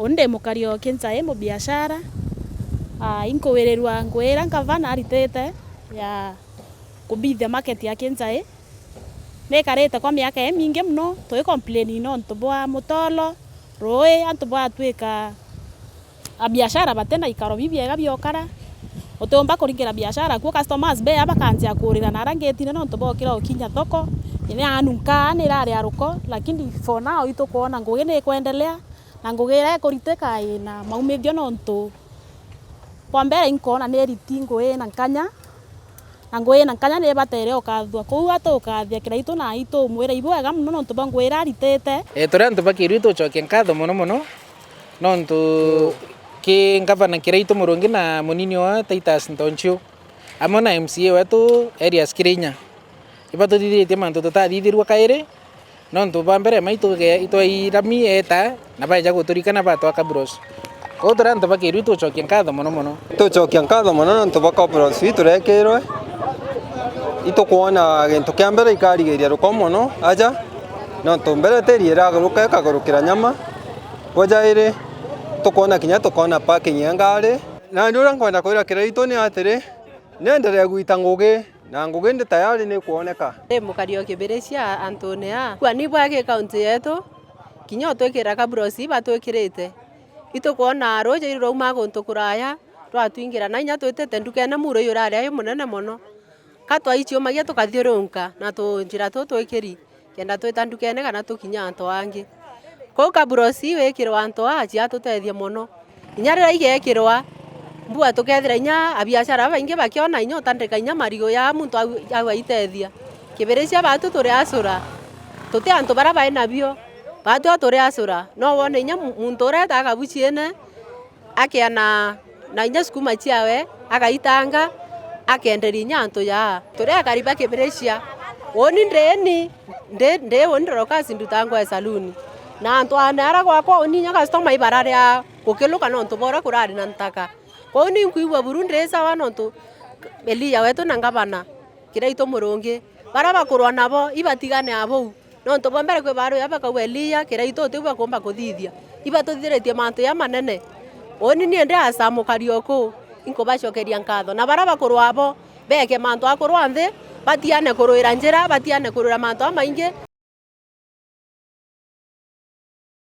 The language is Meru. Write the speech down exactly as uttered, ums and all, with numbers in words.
Uni ndi mukari o Kinchai, mubiashara. Ah, inkuwirirua ngugi iria ngavana aritite ya kumbithia market ya Kinchai. Nikarite kwa miaka imingi mono, tugicomplain nontu bwa mutolo, rui, antu batwika abiashara bati na ikaro bibiega biokara. Utiumba kuringira biashara kuo, customers bea bakanjia kurira na ara ngetine nontu bokira ukinya thoko. Ine anu nkaa nirari aruko, lakini for now itukwona ngugi nikwendelea, na ngugi iria ikuritika ina maumithio nontu kwa mbere inkwona ni iriti ngugi ina nkanya, na ngugi ina nkanya nibatere ukathua. Kwou atukathia Kiraitu na itumwira ibwega mono nontu bwa ngugi iria aritite. E, turi antu ba Kirui tucokia nkatho mono mono nontu ki ngavana Kiraitu Murungi na munini wa Titus Ntonchu, amwe na M C A wetu Elias Kirinya, ibatuthithitie mantu tutathithirua kairi. Nontu bwa mbere, maitu ge-, itwairamie eta na baeja guturika na batwa kabros. Kwou turi antu ba Kirui tucokia nkatho mono mono. Tucokia nkatho mono nontu bwa kabros ii turekirwe. Itukwona gintu kia mbere ikarigiria ruko mono aja, nontu mbere tiri iraguruka ikagurukira nyama. Bwa jairi, tukwona kinya tukwona parking ya ngari. Nandi uria nkwenda kwira Kiraitu ni atiri, nenderee gwita ngugi, na ngugi ndi tayari ni kwoneka. Ndi mukari o Kibiricia antune aa. Kwani bwa ki kaunti yetu, kinya utwikira kabros ii batwikirite. Itukwona ruuji rurauma guntu kuraya, rwatwingira, na inya twitite ndukene muro jurari ayu munene mono. Ka twaiciumagia tukathiurunka na tu-, njira tutwikiri. Kenda twita ndukene kana tukinya antu angi. Kwou kabros ii wikirwa antu aa ciatutethia mono. Inya riria igekirwa, mbua tukethira inya abiashara babaingi bakiona inya utandika inya marigu ya muntu au, au aitethia. Kibiricia batu turi acura, tuti antu baria bai nabio, batu turi acura. No wone inya mu-, muntu ureta akabu ciene, akeana na inya sukuma ciawe, agaitanga, akenderia inya antu jaa. Turi akari ba Kibiricia. Uni ndini, ndi, ndi uni Dorcas nduta nguo ya saluni. Na antu ane ara gwakwa uni inya customer ibararia gukiluka nontu bwa uria kurari na ntaka. Kwou ni nkwigua buru ndi sawa nontu Elijah wetu na ngavana. Kiraitu Murungi. Baria bakurwa nabo, ibatigane abou. Nontu bwa mbere kwi baruya bakauga, Elijah, Kiraitu utiu bakumba kuthithia. Ibatuthithiritie mantu jamanene. Uni nie ndi asa mukari oku, inkubacokeria nkatho. Na baria bakurwa abo, beeke mantu akurwa nthi, batiane kuruira njira, batiane kuruira mantu amaingi.